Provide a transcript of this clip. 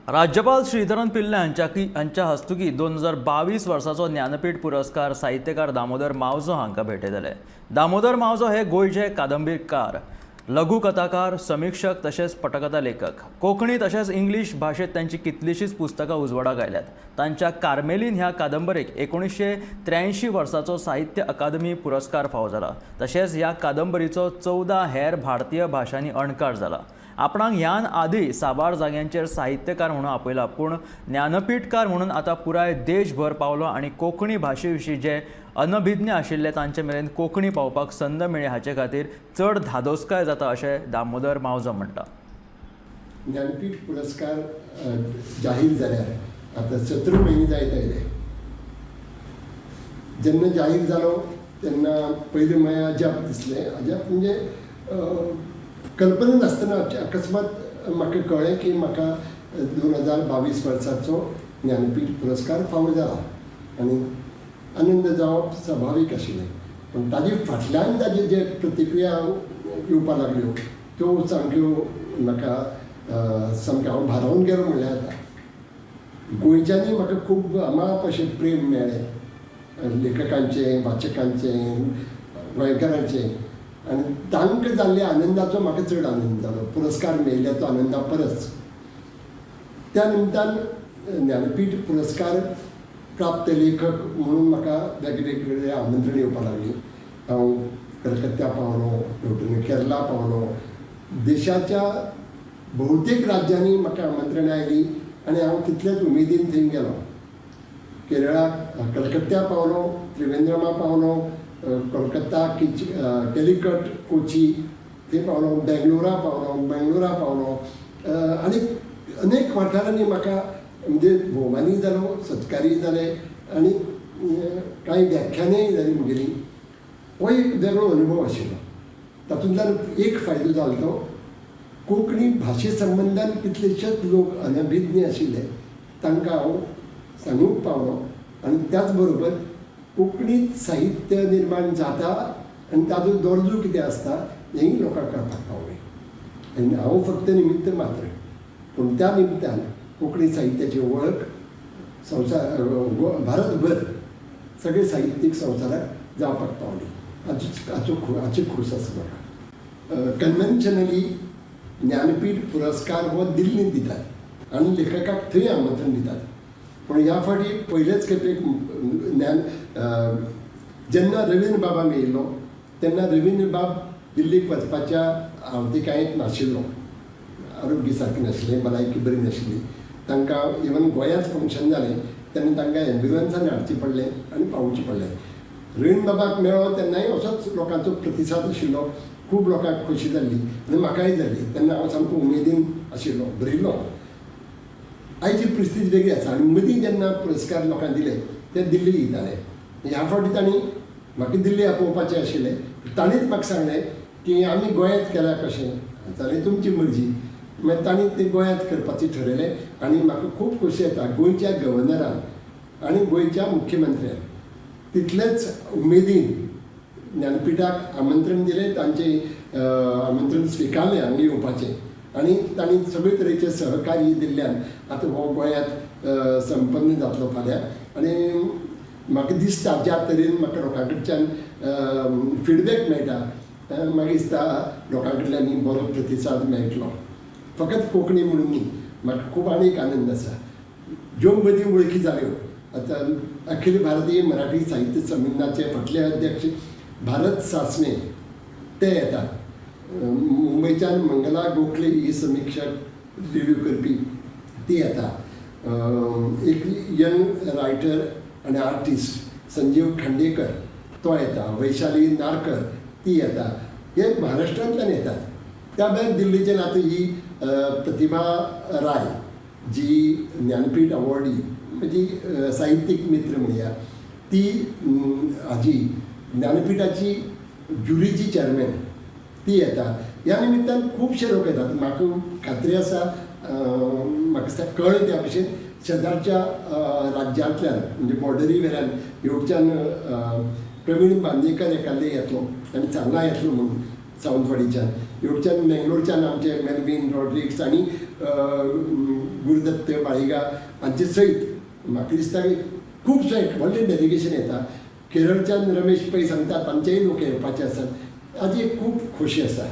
राज्यपाल श्रीधरन पिल्ले हांच्या हस्तुकीं 2022 वर्साचो ज्ञानपीठ पुरस्कार साहित्यकार दामोदर मावजो हांकां भेटयतले. दामोदर मावजो हे गोंयचे कादंबरीकार, लघुकथाकार, समिक्षक तशेंच पटकथा लेखक. कोंकणी तशेंच इंग्लीश भाशेंत तांची कितलींशींच पुस्तकां उजवाडाक आयल्यात. तांच्या कार्मेलीन ह्या कादंबरेक 1983 वर्साचो साहित्य अकादमी पुरस्कार फावो जाला. तशेंच ह्या कादंबरीचो 14 हेर भारतीय भाशांनी अणकार जाला. आपणाक ह्यान आदीं साबार जाग्यांचेर साहित्यकार म्हणून आपयला, पूण ज्ञानपीठकार म्हणून आतां पुराय देशभर पावलो आनी कोंकणी भाशे विशीं जे अनभिज्ञ आशिल्ले तांचे मेरेन कोंकणी पावपाक संद मेळ्ळी हाचे खातीर चड धादोसकाय जाता अशें दामोदर मावजो म्हणटा. ज्ञानपीठ पुरस्कार जाहीर जाल्यार आतां 17 म्हयने जायत आयले. जेन्ना जाहीर जालो तेन्ना पयलीं म्हळ्यार अजाप दिसलें. अजाप म्हणजे कल्पना नासतना अकस्मात म्हाका कळ्ळें की म्हाका 2022 वर्साचो ज्ञानपीठ पुरस्कार फावो जाला आनी आनंद जावप स्वाभावीक आशिल्लें. पूण ताजे फाटल्यान ताजे जे प्रतिक्रिया येवपाक लागल्यो त्यो सामक्यो म्हाका सामक्यो हांव भारावन गेलो म्हणल्यार जाता. गोंयच्यांनी म्हाका खूब अमाप अशें प्रेम मेळ्ळें, लेखकांचें, वाचकांचें, गोंयकारांचें, आनी तांकां जाल्ल्या आनंदाचो म्हाका चड आनंद जालो, पुरस्कार मेळिल्ल्याचो आनंदा परस. त्या निमतान ज्ञानपीठ पुरस्कार प्राप्त लेखक म्हणून म्हाका वेगवेगळे आमंत्रण येवपाक लागलीं. हांव कलकत्त्या पावलो, हेवटेन केरला पावलो, देशाच्या बहुतेक राज्यांनी म्हाका आमंत्रणां आयलीं आनी हांव तितलेच उमेदीन थंय गेलो. केरळाक कलकत्त्या पावलो, त्रिवेंद्रमा पावलो, कोलकत्ता, कॅलिकट, कोची थंय पावलो, बेंगलोरा पावलो, मंगलोरा पावलो आनी अनेक वाठारांनी म्हाका म्हणजे भोवमानूय जालो, सत्कारय जाले आनी कांय व्याख्यानय जालीं म्हगेलीं. हो एक वेगळो अनुभव आशिल्लो. तातूंतल्यान एक फायदो जालो तो कोंकणी भाशे संबंदान कितलेशेच लोक अनभिज्ञ आशिल्ले तांकां हांव सांगूंक पावलो आनी त्याच बरोबर कोंकणींत साहित्य निर्माण जाता आनी ताजो दर्जो कितें आसता हेंय लोकांक कळपाक पावलें. आनी हांव फक्त निमित्त मात्र, पूण त्या निमतान कोंकणी साहित्याची वळख संवसार भारतभर सगळे साहित्यीक संवसाराक जावपाक पावली. हाची खोस आसा म्हाका. कन्वेन्शनली ज्ञानपीठ पुरस्कार हो दिल्लींत दितात आनी लेखकाक थंय आमंत्रण दितात, पूण ह्या फावटी पयलेच खेपेक ज्ञान जेन्ना रवीन्द्र बाबा मेळिल्लो तेन्ना रवीन्द्र बाब दिल्लीक वचपाच्या आवतिकायेंत नाशिल्लो, आरोग्य सारकें नाशिल्लें, भलायकी बरी नाशिल्ली. तांकां इवन गोंयांत फंक्शन जालें तेन्ना तांकां एम्ब्युलन्सान हाडचें पडलें आनी पावोवचें पडलें. रवीन्द्र बाबाक मेळ्ळो तेन्नाय असोच लोकांचो प्रतिसाद आशिल्लो, खूब लोकांक खोशी जाल्ली आनी म्हाकाय जाल्ली. तेन्ना हांव सामको उमेदीन आशिल्लो, भरिल्लो. आयची परिस्थिती वेगळी आसा आनी मदीं जेन्ना पुरस्कार लोकांक दिले ते दिल्ली दिताले. ह्या फावटी तांणी म्हाका दिल्ली आपोवपाचें आशिल्लें, तांणीच म्हाका सांगलें की आमी गोंयांत केल्यार कशें, जालें तुमची मर्जी. मागीर तांणी तें गोंयांत करपाचें ठरयलें आनी म्हाका खूब खोशी येता गोंयच्या गव्हर्नरान आनी गोंयच्या मुख्यमंत्र्यान तितलेच उमेदीन ज्ञानपीठाक आमंत्रण दिलें, तांचें आमंत्रण स्विकारलें हांगा येवपाचें आनी तांणी सगळे तरेचे सहकार्य दिल्ल्यान आतां हो गोंयांत संपन्न जातलो फाल्यां. आनी म्हाका दिसता ज्या तरेन म्हाका लोकां कडच्यान फिडबॅक मेळटा, म्हाका दिसता लोकां कडल्यान बरो प्रतिसाद मेळटलो. फकत कोंकणी म्हणून न्ही, म्हाका खूब आनीक आनंद आसा. ज्यो मदीं वळखी जाल्यो, आतां अखिल भारतीय मराठी साहित्य संमेलनाचे फाटले अध्यक्ष भारत सासणे ते येतात, मुंबयच्यान मंगला गोखले ही समिक्षक रिव्यू करपी ती येता, एक यंग रायटर आनी आर्टिस्ट संजीव खांडेकर तो येता, वैशाली नारकर ती येता, हे महाराष्ट्रांतल्यान येतात. त्या भायर दिल्लीच्यान आतां ही प्रतिभा राय जी ज्ञानपीठ अवॉर्डी म्हणजे साहित्यीक मित्र म्हणया, ती हाजी ज्ञानपीठाची ज्युरीची चॅरमॅन ती येता. ह्या निमित्तान खुबशे लोक येतात. म्हाका खात्री आसा, म्हाका दिसता कळ्ळें त्या भशेन शेजारच्या राज्यांतल्यान म्हणजे बॉर्डरी वेल्यान येवच्यान प्रवीण बांदेकर एकादे येतलो आनी सांगला येतलो म्हणून सावंतवाडीच्यान, येवच्यान मेंगलोरच्यान आमचे मेलवीन रॉड्रिक्स आनी गुरुदत्त बाळिगा हांचे सयत म्हाका दिसता की खुबशें एक व्हडलें डेलिगेशन येता. केरळच्यान रमेश पै सांगता तांचेय लोक येवपाचे आसात. हाजी एक खूब खोशी आसा.